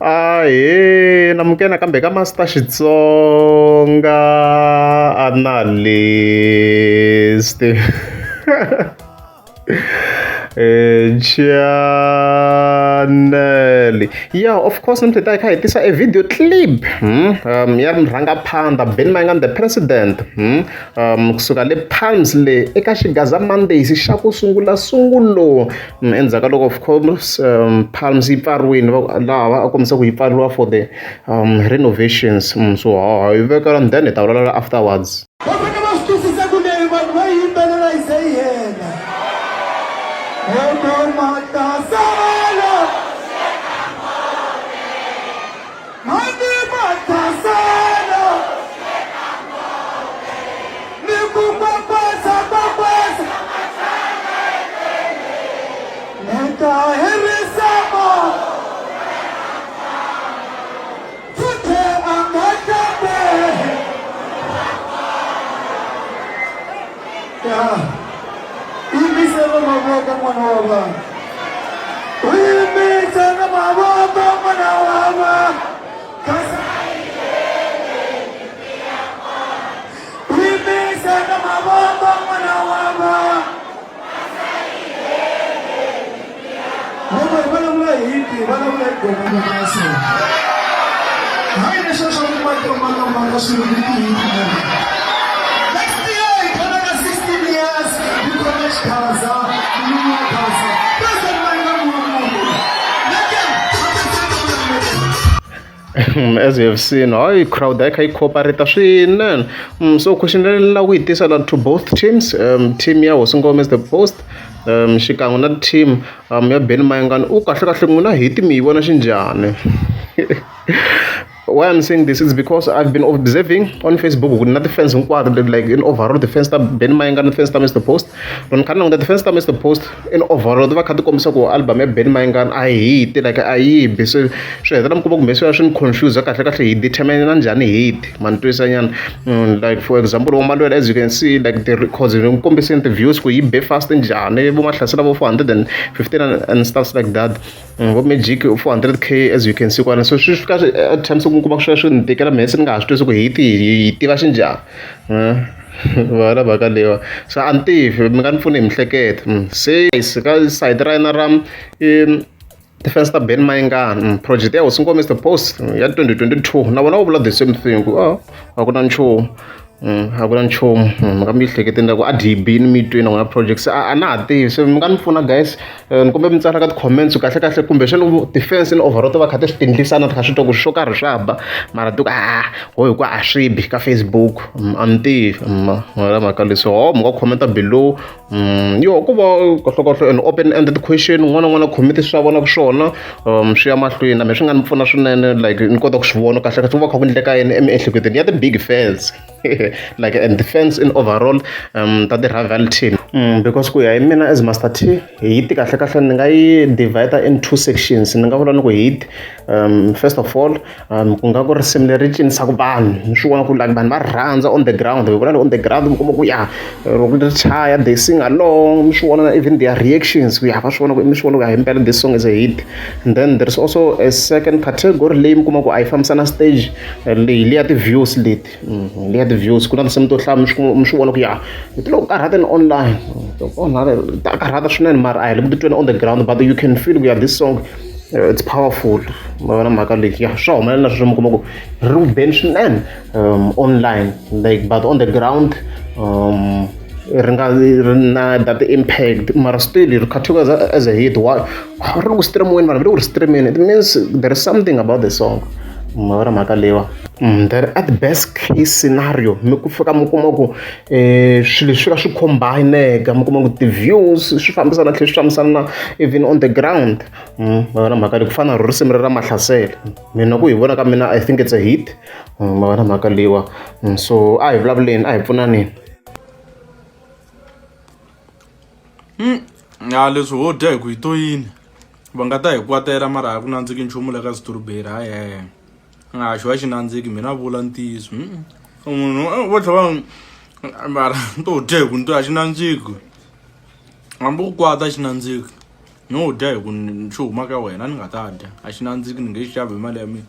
Ahee namukela nakambe ka Master Xitsonga Analyst channel yeah of course namuntlha hi ta hi kha hi tisa e video clip ya murhangaphandha Benny Mayengani the president kusuka le Palms le eka Xigaza Mondays xa ku sungula sungulo Endzhaku ka loko of course Palms yi pfariwile laha va kombisa ku yi pfariwa for the renovations so ha yi veka then hi ta vulavula afterwards. Va fanele va swi twisisa ku leyi vanhu va yi yimbelela yi ze yi hela. Ni ku kwakwasa kwakwasa ni ta herisa mo futhe a nga tambe ya yimisela mavoko n'wana wa vanhu u yimisela mavoko n'wana wa vanhu Hayi leswiya swa ku matomanga swilo ni tihiti. Next year hi khonaka 16 years hi khome xikhaza ni wa khaza. President Mayengani wa munhu. As you have seen hayi crowd a yi kha yi cooperate swinene so question leyi ni lava ku yi tisa la to both teams team ya hosi ngome is the post xikan'we na team ya Benny Mayengani u kahle kahle n'wina hit mi yi vona xinjhani why I'm saying this is because I've been observing on Facebook ku na ti-fans hinkwato like in overall ti-fans ta Benny Mayengani ti-fans ta Mr Post loko ni kha ni languta ti-fans ta Mr Post in overall ti va kha ti kombisa ku album ya Benny Mayengani a yi hit like a yi bi se swi hetelela mi kuma kumbe swi ya swi ni confuse kahle kahle hi determine na njhani hit ma ni twisa nyana like for example vo Malwela as you can see like the records ni kombiseni ti-views ku yi be fast njhani vo Mahlasela vo 415 and stuffs like that vo Magic 400K as you can see kwala so swi fika at times ku kuma swi swi ni tikela mehe se ni nga ha swi twisi ku hit hi tiva xinjhani vona mhaka leyiwa se a ni tivi mi nga ni pfuni hi mihleketo se ka sayiti ra yena ra ti-fans ta Benny Mayengani project ya hosi Ngome is the post ya 2022 na vona va vula the same thing ku a a ku na nchumu a ku na nchumu mi nga mi ehleketeni la ku a dyi bini mi yi twini na n'wina project se a na ha tivi se mi nga ni pfuna guys ni kombela mi tsala ka ti-comments kahle kahle kumbexana ti-fans in overall ti va kha ti swi tindlisana ti kha swi twa ku swo karhi swa ba mara ti ku a ho hi ku a swi bi ka Facebook a ni tivi ma mhaka leswi ho mi nga comment below yo ku va kahlekahle an open ended question un'wana na un'wana a comment swi a vonaka swona swi ya mahlweni na mehe swi nga ni pfuna swinene like ni kota ku swi vona kahle kahle ku va kha ku endleka yini emiehleketweni ya ti-big fans like and the fans in overall ta ti-rival team because ku ya hi mina as Master T hit kahle kahle ni nga yi divide in two sections ni nga vula ni ku hit first of all ku nga ku risimu leri cinisaka vanhu ni swi vona ku like vanhu va rhandza on the ground hi vula on the ground mi kuma ku ya loko ri chaya they sing along mi swi vona na even their reactions ku ya va swi vona ku mi swi vona ku ya himpela this song is a hit and then there is also a second category leyi mi kuma ku a yi fambisana stage leyi liya ti-views leti liya ti-views ku na tinsimu to hlaya mi swi vona ku ya ti le ku karhateni online ta karhata swinene mara a hi le ku titweni on the ground but you can feel ku ya this song it's powerful ma vona mhaka leyi ya swa humelela na sweswo mi kuma ku ri ku beni swinene online like but on the ground ri nga ri na that impact mara still ri categorize as a hit why ri le ku stream-weni vanhu va le ku ri stream-eni it means there is something about the song ma vona mhaka leyiwa then at the best case scenario mi ku fika mi kuma ku swilo leswi fika swi combine-eka mi kuma ku ti-views swi fambisana tlhela swi fambisana na even on the ground ma vona mhaka leyi ku fana na risimu ra Mahlasela mina ku hi vona ka mina I think it's a hit ma vona mhaka leyiwa so a hi vulavuleni a hi pfunaneni. Ya leswi ho dya hi ku hi to yini va nga ta hi kwatela mara a ku nandziki nchumu la ka strawberry hayi a xi va xi nandziki mina vula ntiyiso munhu vo tlhela va mara ni to dya hi ku ni to a xi nandziki hambi ku kwata a xi nandziki. No dya hi ku xi huma ka wena ni nga ta dya a xi nandziki ni nge xi xavi hi mali ya mina.